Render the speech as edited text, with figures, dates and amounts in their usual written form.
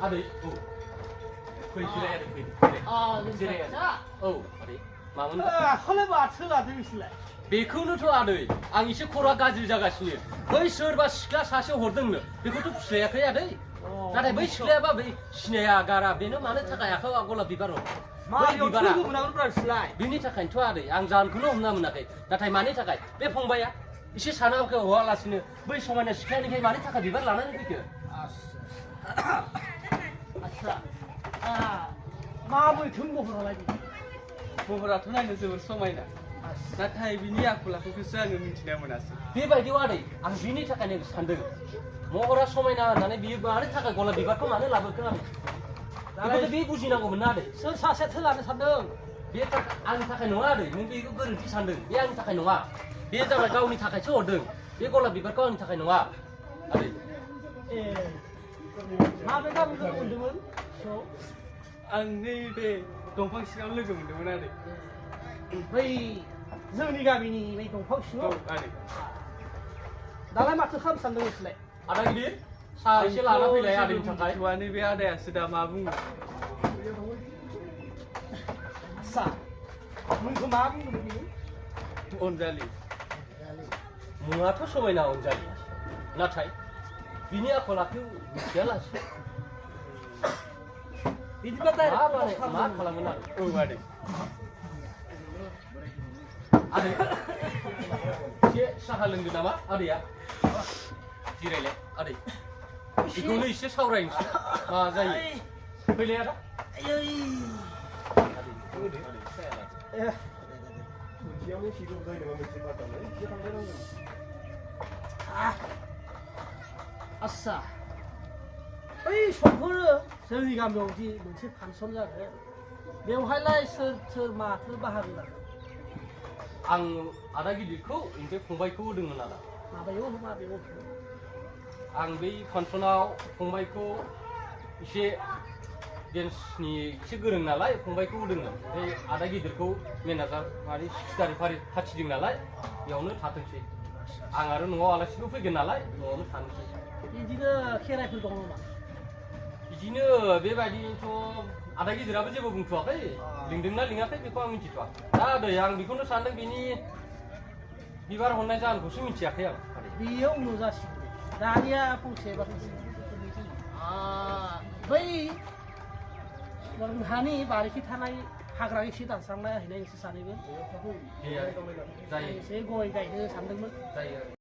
Adik, fै जिराय औ आदै मामोन आखौलाय माथो लादों नोंसोरलाय बेखौनोथ' आदै आं एसे खर'आ गाज्रि जागासिनो बै सोरबा सिख्ला सासे हरदोंनो बेखौथ' फिस्लायाखै आदै नाथाय बै सिख्लायाबा बै सिनाया गारा बेनो मानो थाखाय आखाइयाव गलाब बिबार हरो बै बिबारा बेनि थाखायनोथ' आदै आं जाहोनखौनो हमना मोनाखै नाथाय मानि थाखाय बे फंबाया एसे सानाखौ हवालासिनो बै समायना सिख्लानिफ्राय मानि थाखाय बिबार लानानै फैखो आच्छा माबोरैथो महरालाय महराथ' नायनो जोबोर समायना नाथाय बिनि आखल आखुखौसो आङो मिथिना मोनासै बेबायदियाव आदै आं बिनि थाखायनो सानदों महरा समायना होननानै बियो मानो थाखाय गलाब बिबारखौ मानो लाबोखो आदै बेखौथ' बे बुजिनांगौमोन ना आदै सोर सासेथो लानो सानदों बे आंनि थाखाय नङा आदै नों बेखौ गोरोन्थि सानदों बे आंनि थाखाय नङा बे जाबाय गावनि थाखायसो हरदों बे गलाब बिबारखौ आंनि थाखाय नङा आदै माबे गामिखौ मोन्दोंमोन आं नैबे दंफां सिङाव लोगो मोन्दोंमोन आदै बै जोंनि गामिनि बै दंफां सिङाव आदै दालाय माथो खालामनो सानदों नोंसोरलाय आदा गिदिर साहा एसे लाना फैलाय आदैनि थाखाय नैबे आदायासो दा मा बुङो आच्छा मुंखौ मा बुंदोंमोन बियो अनजालि मुङाथ' समायना अनजालि नाथाय बिनि आखल आखु मिथियालासे बिदिब्ला मा खालामगोन आरो औ आदै आदै एसे साहा लोंदो नामा आदैया जिरायलाय आदै बेखौनो एसे सावरायनोसै मा जायो फैलाय आदा आच्छा बै समफोरो जोंनि गामियाव दि मोनसे फांसन जागोन बेवहायलाय सोर सोर माथो बाहागो लागोन आं आदा गिदिरखौ ओमफ्राय फंबायखौ होदोंमोन आदा माबायाव आं बै फांसनाव फंबायखौ एसे डेन्सनि एसे गोरों नालाय फंबायखौ होदोंमोन ओमफ्राय आदा गिदिरखौ मेनेजार माने सिक्रेटारि फाथिदों नालाय बेयावनो थाथोंसै आं आरो न'आव आलासिबो फैगोन नालाय न'आवनो थानोसै बिदिनो खेराइफोर दङ नामा बिदिनो बेबायदिथ' आदा गिदिराबो जेबो बुंथ'वाखै लिंदोंना लिङाखै बेखौ आं मिथिथ'वा दा आदै आं बेखौनो सानदों बिनि बिबार हरनाय जाहोनखौसो मिथियाखै आं बेयो उनाव जासिगोन दानिया फंसे बाथ्रा बै हानि बारिखि थानाय हाग्रा एसे दानस्रांना हैनाय नोंसोर सानैबो जायो एसे गय गायनो सानदोंमोन जायो